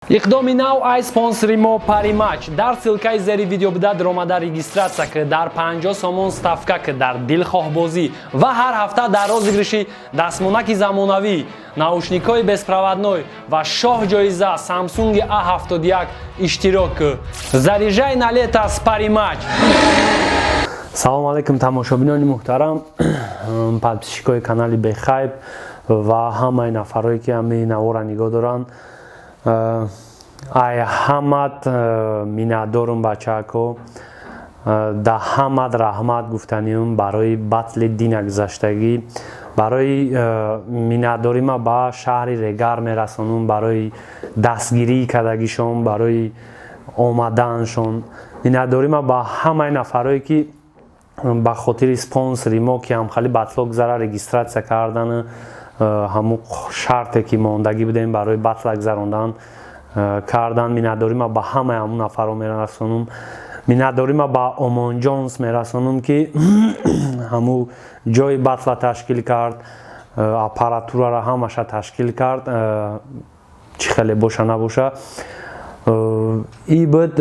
Иқдоми нав ай спонсори мо Паримач. Дар ссылкаи зери видео буда даромада, регистрация ки, дар 50 сомон ставка ки дар дилхоҳбозӣ ва ҳар ҳафта дар розыгрыши дастмонаки замонавӣ, наушникҳои беспроводной ва шоҳ ҷоиза Samsung A71 иштирок ки. Заряжай на лето с Паримач. Салому алайкум, тамошобинони муҳтарам, подписчикои канали Бехайб ва ҳамаи нафарое, ки ҳамаи навора нигоҳ доранд. Ай ҳамат миннатдорум, бачаако. Да ҳамат раҳмат гуфтаниум барои батли дина гузаштагӣ. Барои миннатдорима ба шаҳри Регар мерасонум, барои дастгирӣ кардагишон, барои омаданшон. Миннатдорима ба ҳамаи нафарое, ки ба хотири спонсори мо, ки ҳамхали батло гузара, регистрация кардану ҳамун шарте, ки мондагӣ будем барои батла гузарондан, кардан. Миннатдорима ба ҳамаи ҳамун нафарро мерасонум. Миннатдорима ба Омонҷонс мерасонум, ки ҳамун ҷои батла ташкил кард, аппаратураро ҳамаша ташкил кард, чӣ хеле боша набоша. И буд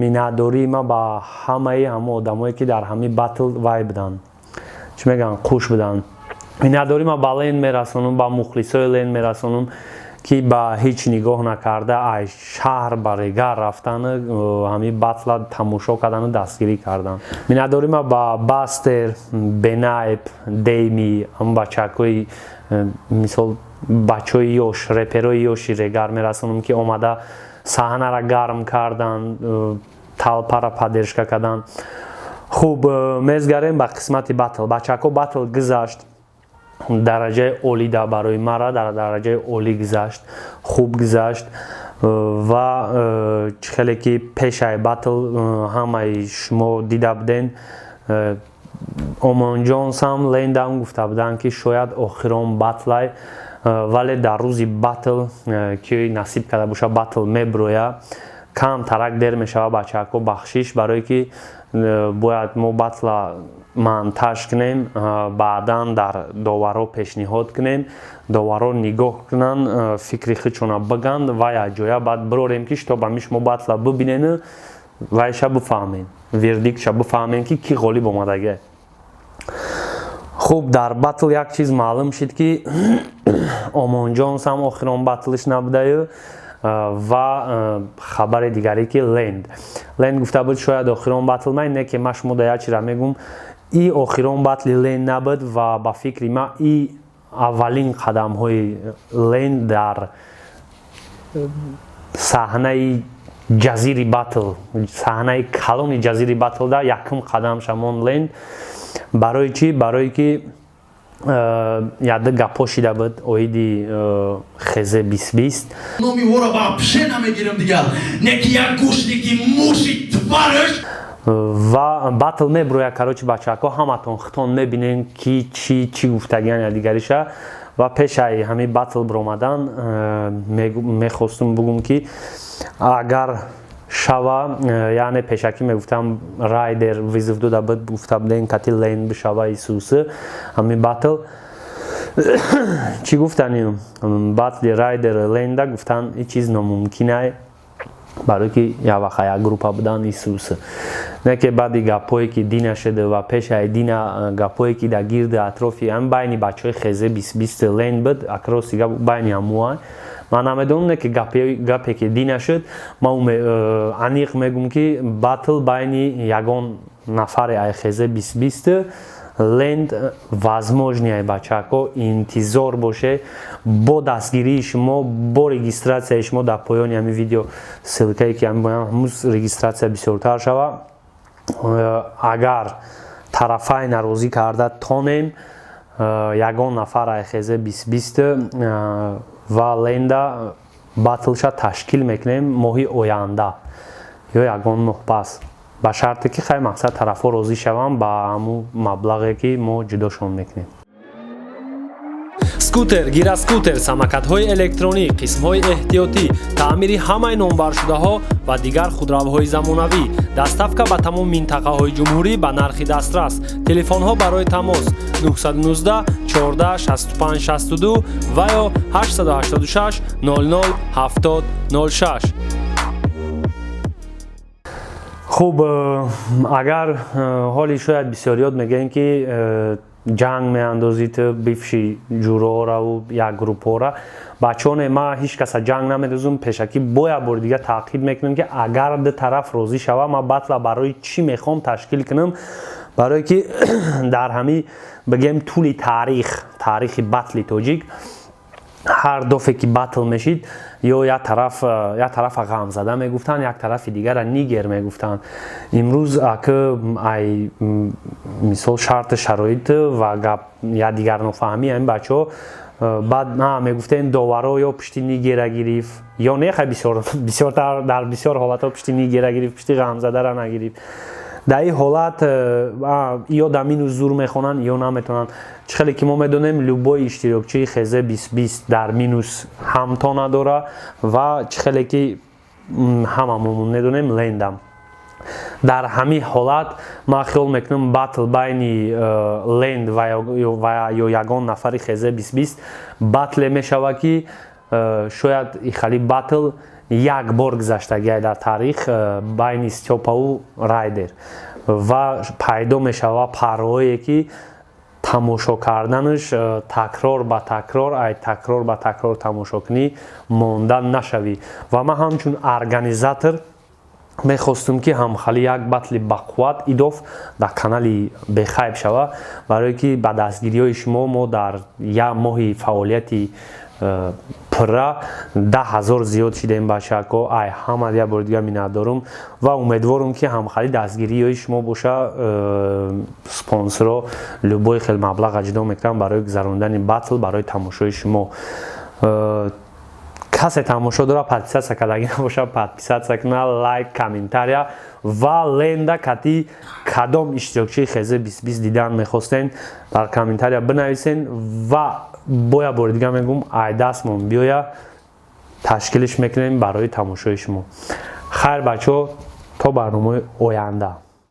миннатдории ма ба ҳамаи ҳамун одамое, ки дар ҳамин батл вай буданд, чӣ мегӯянд, қуш буданд. Миннатдорӣ ма ба Лен мерасонум, ба мухлисои Лен мерасонум, ки ба ҳеҷ нигоҳ накарда ай шаҳр ба Регар рафтану ҳамин батла тамошо кардану дастгирӣ кардан. Миннатдорӣ ма ба Бастер, Бенайб, Дейми, ҳамн бачакҳои, мисол, бачаҳои ёш, реперои ёши Регар мерасонум, ки омада саҳнара гарм кардан, толпара поддержка кардан. Хуб, мезгарем ба қисмати батл, бачаҳко. Батл гузашт дараҷаи олида, барои мара дар дараҷаи олӣ гузашт, хуб гузашт. Ва чӣ хеле ки пешаи батл ҳамаи шумо дида буден, Омонҷонсам, Лендам гуфта буданд, ки шояд охирон батлай, вале дар рӯзи батл, ки насиб карда боша, батл меброя. Кам тарак дер мешава, бачаҳако, бахшиш, барое ки бояд мо батла монтаж кунем, баъдан дар доварҳо пешниҳод кунем, доварҳо нигоҳ кунанд, фикри худшона биганд ва якҷоя баъд бирорем, ки чтоб ҳами шумо батла бибинену вайша бифаҳмем, вердиктша бифаҳмем, ки кӣ ғолиб омадагия. Хуб, дар батл як чиз маълум шуд, ки Омонҷонсам охирон батлиш набудаю. Ва хабари дигаре, ки Ленд гуфта буд, шояд охирон батл ман не, ки ма шумо да як чизра мегум: и охирон батли Ленд набуд ва ба фикри ма и аввалин қадамҳои Ленд дар саҳнаи ҷазири батл, саҳнаи калони ҷазири батлда якум қадам шамон Ленд. Барои чӣ? Барое ки яда гапҳо шида буд оиди хезе бистбист. Номи ӯро вообще намегирам дигар, не ки як гӯшники муши тварш. Ва батл меброя, короче, бачаҳако, ҳаматон хитон мебинен, ки чӣ чӣ гуфтагиан якдигариша. Ва пешаи ҳамин батл биромадан мехостум бугум, ки агар шава, яъне пешакӣ мегуфтам, Райдер вызов дода буд, гуфта будем, кати Лен бишава Исусы ҳамин батл. Чӣ гуфтани батли Райдер Ленда гуфтан, ҳеҷ чиз номумкинай, барое ки як вақт як группа будан Исус. Не ки баъди гапҳое, ки дина шуда ва пешаи дина гапҳое, ки дар гирди атрофи ҳам байни бачаҳои хезе бистбист Лен буд, акроси гап байни ҳамуа ман намедонам, не ки гапе, ки дина шуд, ман аниқ мегум, ки батл байни ягон нафаре ай хезе бистбист Ленд возможный ай. Бачаҳако, интизор боше. Бо дастгирии шумо, бо регистрацияи шумо, дар поёни ҳамин видео ссылкае, ки ҳамӯз регистрация бисёртар шава, агар тарафай нарозӣ карда тонем, ягон нафар айхезе бистбист ва Ленда батлша ташкил мекунем моҳи оянда ё ягон моҳ пас, ба шарте ки хай, мақсад, тарафҳо розӣ шаванд ба ҳамун маблағе, ки мо ҷудошон мекунем. Скутер, гироскутер, самокатҳои электронӣ, қисмҳои эҳтиётӣ, таъмири ҳамаи номбаршудаҳо ва дигар худравҳои замонавӣ. Доставка ба тамоми минтақаҳои ҷумҳурӣ ба нархи дастрас. Телефонҳо барои тамос: 919 14 65 62 ва ё 886 00 70. 06. Хуб, агар ҳоли шояд бисёриёт мегӯем, ки ҷанг меандозӣ ту бивши ҷурораву як группҳора, бачаоне, ман ҳеҷ каса ҷанг намедозум. Пешакӣ бояд бори дига таъқиб мекунем, ки агар ду тараф розӣ шава, ман батла барои чӣ мехоҳам ташкил кунам? Барое ки дар ҳамин, бигем, тӯли таърих, таърихи батли тоҷик, ҳар дофе ки батл мешид, ё як тараф, як тарафа ғамзада мегуфтанд, як тарафи дигара нигер мегуфтанд. Имрӯз ака, ай мисол, шарту шароит ва гап я дигар нофаҳмӣ ҳамин бачаҳо, баъд на мегуфтем, доваро ё пушти нигера гирифт, ё не. Хай, бисёртар, дар бисёр ҳолатҳо пушти нигера гирифт, пушти ғамзадара нагирифт. Дар ин ҳолат ё дар минус зур мехонанд, ё наметавонанд. Чӣ хеле ки мо медонем, любой иштирокчии хезе 2020 дар минус ҳамто надора ва чӣ хеле ки ҳамамон медонем, лендам. Дар ҳамин ҳолат ман хиёл мекунам, батл байни ленд ва ё ягон нафари хезе 2020 батле мешавад, ки шояд ихали батл як бор гузаштагиай дар таърих, байни Стёпаву Райдер, ва пайдо мешавад парҳое, ки тамошо карданаш такрор ба такрор, ай такрор ба такрор тамошо кунӣ, монда нашавӣ. Ва ман ҳамчун организатор мехостум, ки ҳамхали як батли бақувват идоф дар канали Бехайб шава, барое ки ба дастгириҳои шумо мо дар як моҳи фаъолияти пурра 10 000 зиёд шидем. Бачако, ай ҳама як бори дига миннатдорум ва умедворум, ки ҳамхали дастгириҳои шумо боша. Спонсорро любой хел маблағ ҷудо мекунам барои гузарондани батл барои тамошои шумо. Касе тамошо дора, подписаться кардагӣ набоша, подписаться куна, лайк, комментария. Ва ленда кати кадом иштирокчии хезе 2020 дидан мехостен, дар комментария бинависен. Ва боя бори дига мегӯм, ай дастмон биёя, ташкилиш мекунем барои тамошои шумо. Хайр, бачаҳо, то барномаи оянда.